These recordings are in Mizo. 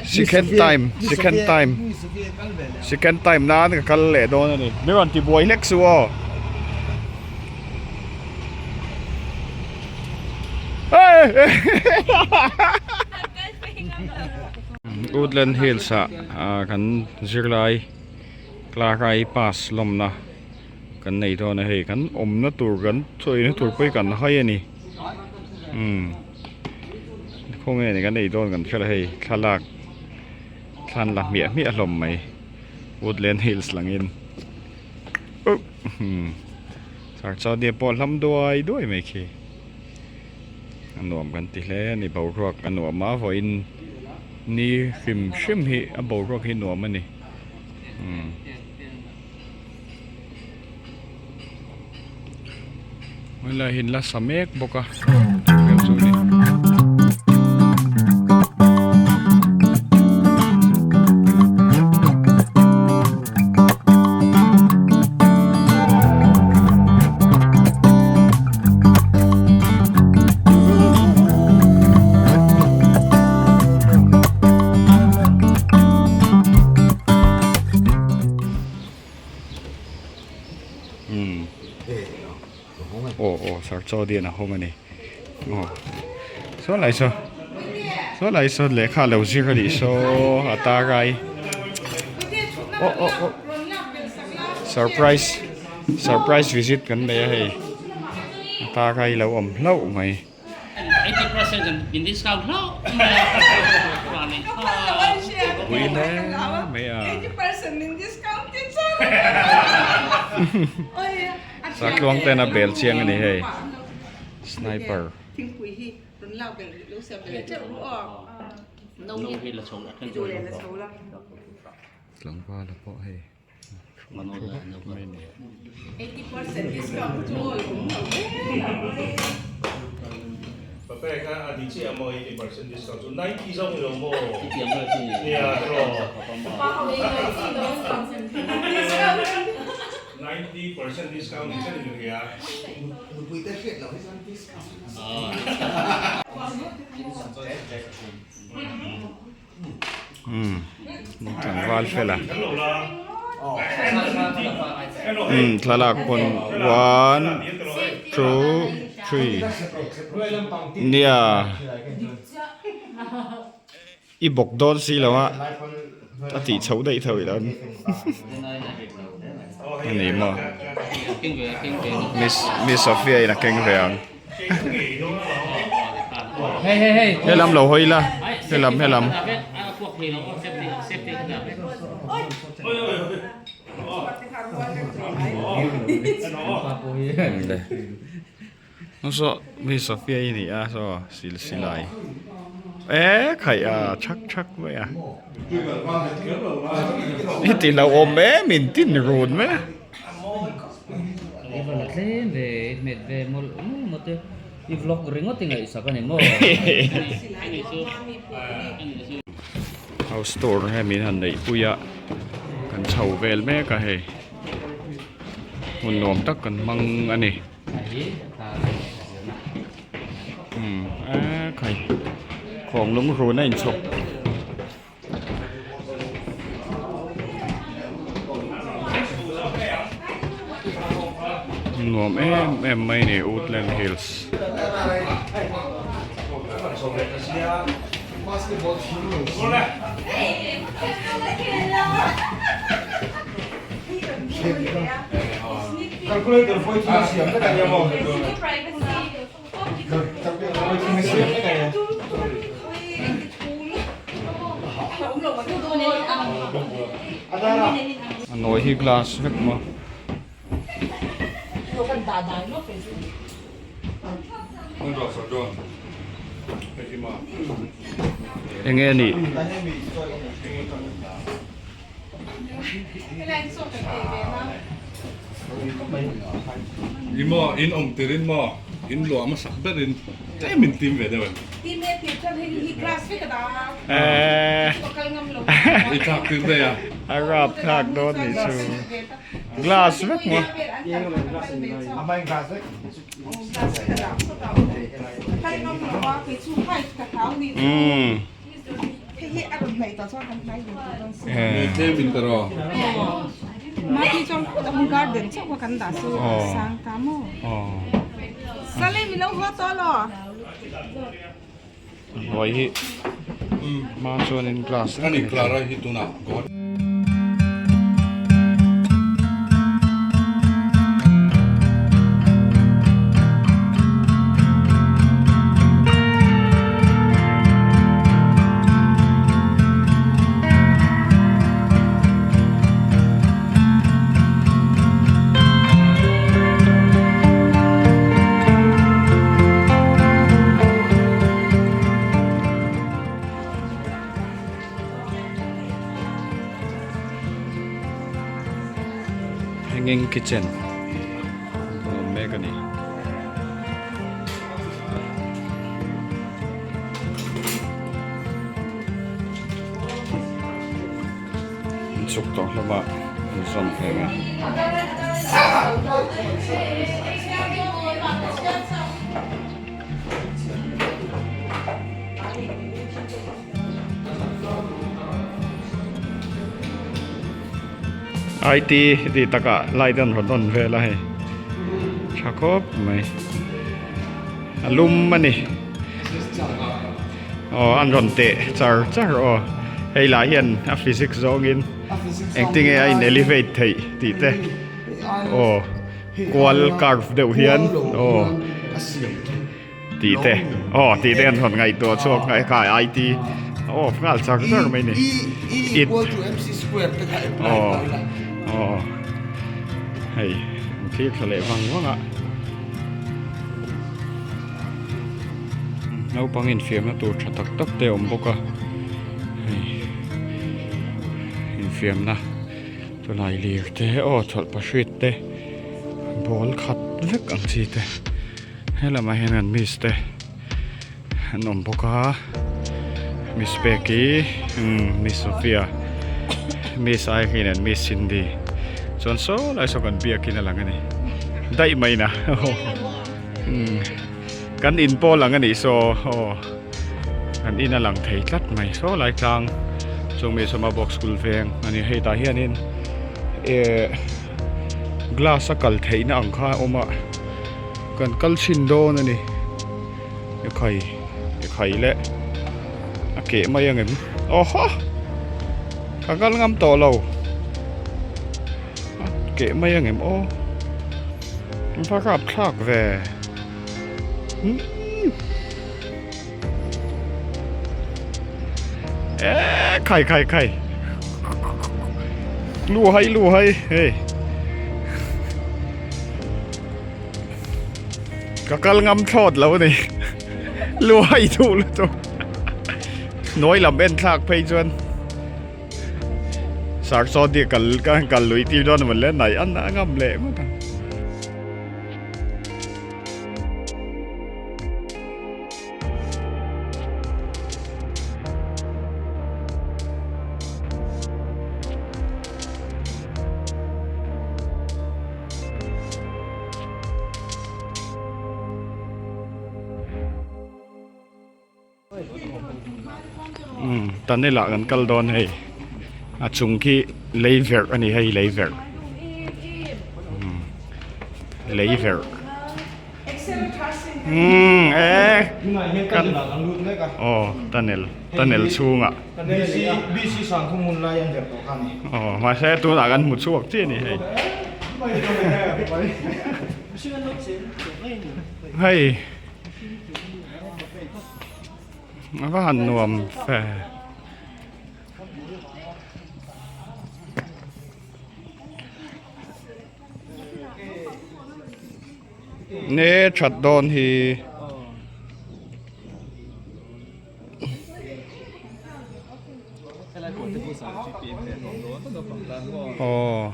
Second time second time second time nan ka kal leh dawn a ni. Mi rawn ti buai hlek suh aw. Woodland Hills ah kan zirlai Clara-i pass lawmna kan nei dawn a hei kan awmna tur kan chawina tur pawh hi kan hai a ni umm khawnge ni kan ei dawn kan hre lo hei thlalak thlan la hmiah hmiah hlawm mai Woodland Hills langin uh hmm Sarchadia pawh a hlam duai duai mai khi a nuam kan ti hle a ni boruak a nuam a vawiin ni hrim hrim hi a boruak hi nuam a ni umm. Helai hi an la sa mek bawk a vel chu a ni. Umm aw aw sir chaw dian a hawng a ni aw saw lai saw saw lai saw lehkha lo zir a nih saw a tar ai aw aw aw surprise surprise visit kan nei a hei a tar ai lo awm hlauh mai. Pui hle mai a. Sakluang ten a bel chiang a ni hei. Sniper. Tlangvala pawh hei. Umm tlangval fel a umm thlalak pawn one two three nia i bawk dawn si lo a a tih chhoh daih tho ila a ni maw miss miss Sophia in a keng ve ang. Helam lo hawi la helam helam. Saw mi Sophia i ni a saw sil silai e khaih a thak thak mai a heti lo awm em in tin run mai a. I va la tlem ve i hmet ve mawlh mawlh maw te i vlog ringawt i ngaihsak a ni maw. House tour he min han neih pui a kan chho vel mek a hei hmun nuam tak kan hmang a ni umm a khai khawng lung run a inchhawp. Nuam em em mai ni Woodland Hills. A nawi hi glass vek maw. Enge a nih? I maw in awm tir in maw in luah hmasak ber in tlem in tim ve deuh em? I tlak tir daih a. A rap thlak dawn nih chu glass vek maw. Umm. Hnuai hi hma chuanin glass Ani Clara hi tunah God. Hanging kitchen a awm mek a ni. An chhuk tawh hlawm a an zawn hleng a. IT tih takah light an rawn on vel a hei tha khawp mai a lum a ni aw an rawn teh char char aw hei lah hian a physics zawngin engtinge a in elevate theih tih te aw kual curve deuh hian aw. Tih te aw tih te an rawn ngaihtuah chhuak nghal kha IT off nghal char char mai ni it aw aw hei an thlir thla leh vang vang a naupang infiamna tur tha tak tak te a awm bawk a hei infiamna chulai lir te aw chawlh pahrit te ball khat vek ang chi te. He lamah hian kan miss te an awm bawk a miss peki umm miss sophia miss irene and miss cindy chuan saw lai saw kan biakin a lang a ni daih mai na umm kan in pawh a lang a nih saw aw kan in a lang thei tlat mai saw lai tlang chung mi sawma box school veng a ni hei tah hianin eh glass a kal theihna ang kha a awm a. Kan kal chhin dawn a ni. Ekhai ekhai leh a keh mai ang em? Awhaw! Ka kal ngam tawh lo. A keh mai ang em aw? Va rap thlak ve. Umm. Eee khai khai khai. Lu hai lu hai hei. Ka kal ngam thlawt lo a ni luai duh lutuk nawi lam en thlak phei chuan Sarsaw kal kal lui tir dawn amawn le naih a ngam leh ngawt ang. Umm tunnel ah kan kal dawn hei a chung khi lei verh a ni hei lei verh umm lei verh umm eh kan aw tunnel tunnel chhungah aw mahse tunah kan hmu chhuak chiah a ni hei hei a va han nuam fe. Ne that dawn hi. Aw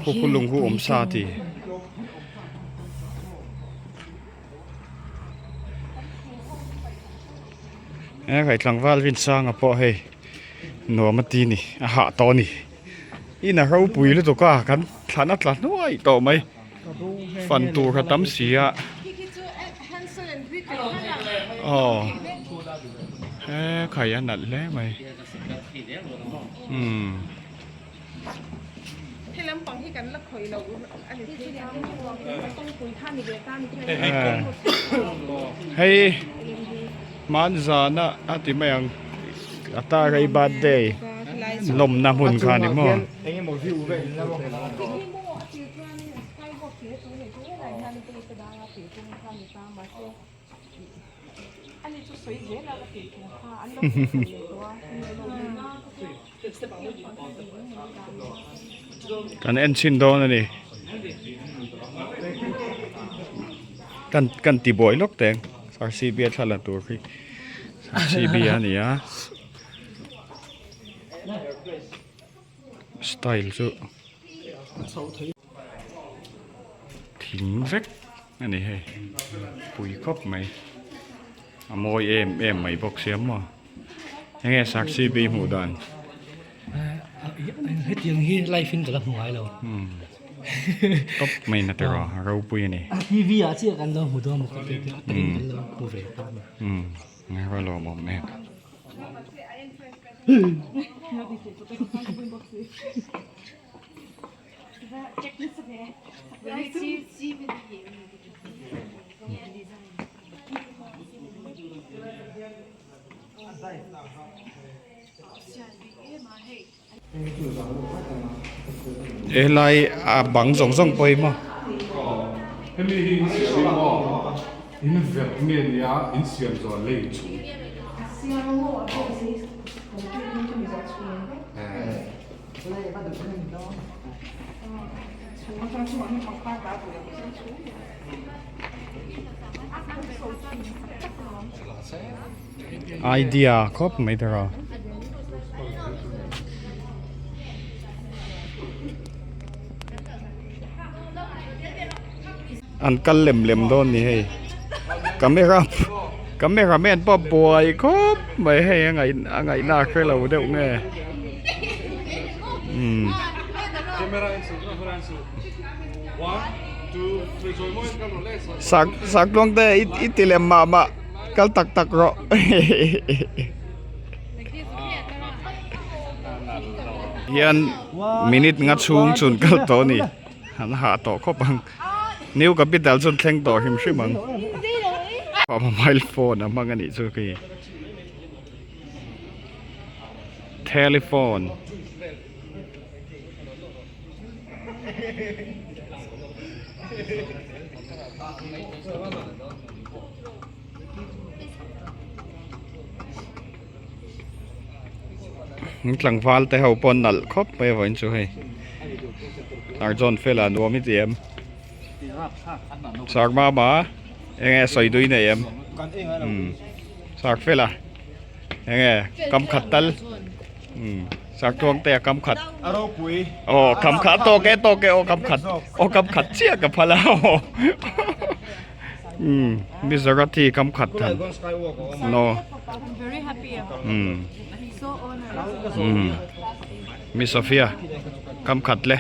khu khu lung khu awm sa ti. He kai tlangval Rinsanga pawh hei nuam a ti ni a hah tawh a ni. In a ropui lutuk a kan thlan a tla hnuai tawh mai fan tur a tam si a aw. He khai a nalh hle mai. Umm. Hei hmanzana a ti mai ang a tar a i birthday lawmna hmun kha a ni maw. Kan en chhin dawn a ni kan kan ti buai lawk teng rcb a thla la tur khi rcb a ni a style chu thing vek a ni hei pui khawp mai a mawi em em mai bawk sia maw enge sakhi bi hmuh dan hetiang hi live in ka la hmu ngai lo top mai na tiraw a ropui a ni tv ah chiah kan lo hmu dawn maw ka ti a takin kan lo hmu ve ta a ni a lawmawm em. Helai a bang zawng zawng pawh hi maw. Hemi hi in siam hi maw in verh nge nia in siam zawh lei chung. Idea khawp mai ta rawh. An kal lem lem dawn ni hei camera camera man pawh buai khawp mai hei a ngaih a ngaihna a hre lo deuh nge umm. Sak sak tluang te i ti lem mah mah kal tak tak rawh hian minute nga chhung chhun kal tawh a ni. An hah tawh khawp ang. New capital chuan thleng tawh hrim hrim ang. Mobile phone a hmang a nih chu khi. Telephone. Tlangval te ho pawh an nalh khawp mai vawiin chu hei Arjun fela nuam i ti em Sir mama eng nge sawi dui nei em Sir fela eng nge kam khat tal Sir tuang te a kam khat aw kam khat tawk e tawk e aw kam khat aw kam khat chiah ka phal a Umm Mizorati kam khat han no umm umm Mi Sofia kam khat le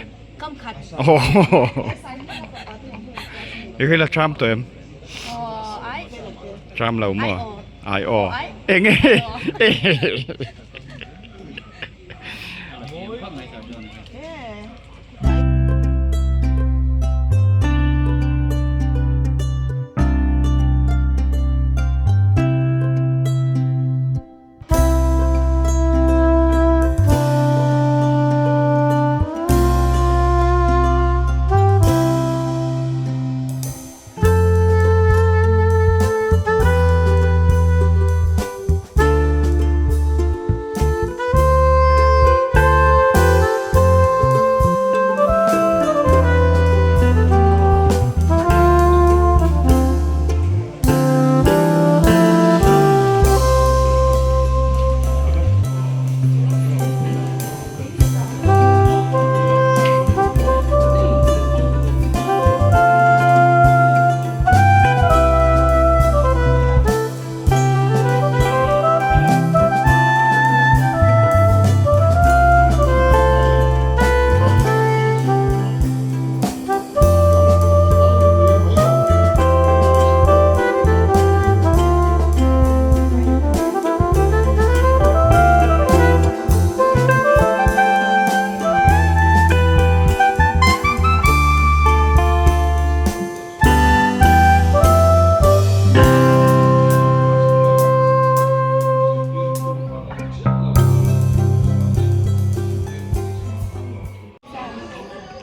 i hril a tram tawh em tram lo maw ai aw eng nge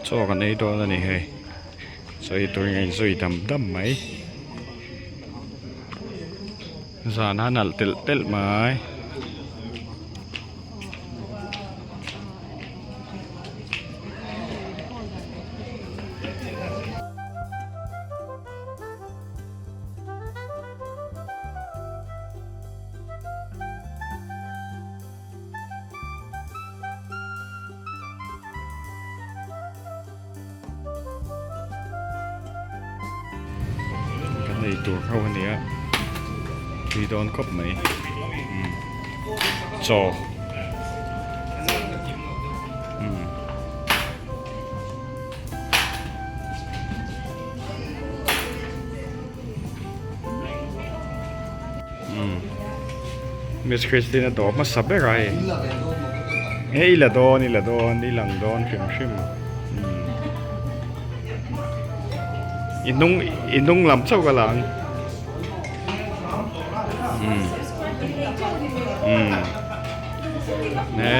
Chaw kan ei dawn a ni hei chaw ei turin a inzui dam dam mai zan a nalh telh telh mai. Kan ei tur ho a nia tui dawn khawp mai umm chaw umm. Miss Christine a dawh hmasa ber a hei e i la dawn i la dawn i lang dawn hrim hrim i hnung i hnung lam chauh ka lang umm umm e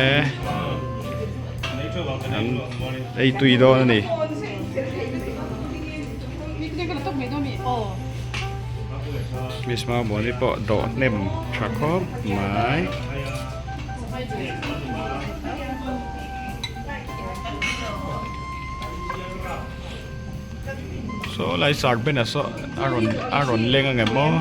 an ei tui dawn a ni. Miss Mamawni pawh dawh hnem tha khawp mai. Saw lai sak ben a saw a rawn a rawn leng ang em aw.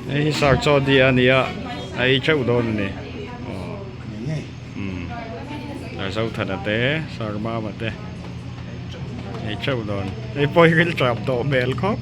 Hei hi sar chaw dia a ni a a ei theuh dawn a ni aw umm Zothana te Sarmama te. Ei theuh dawn. Hei pawh hi ril tap tawh hmel khawp.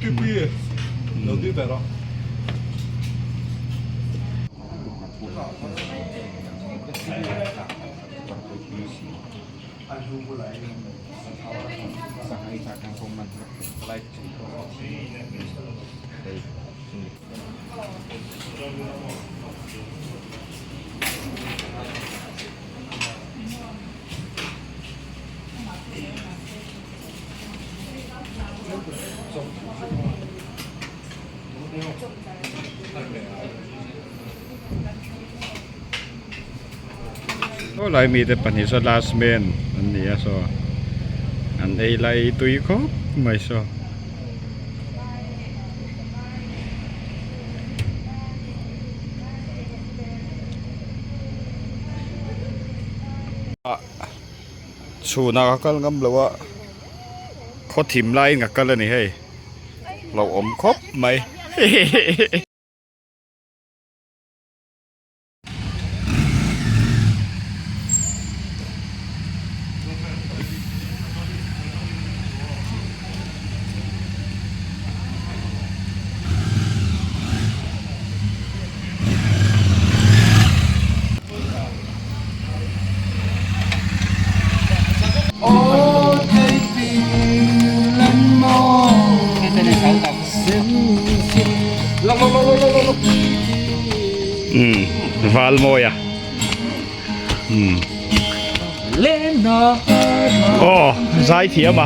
Aw lai mite pahnih saw last man an ni a saw an ei lai tui khawp mai saw. Chhunah ka kal ngam lo a khaw thim laiin ka kal a ni hei hlauhawm khawp mai. Valmawia Aw zaithiam a.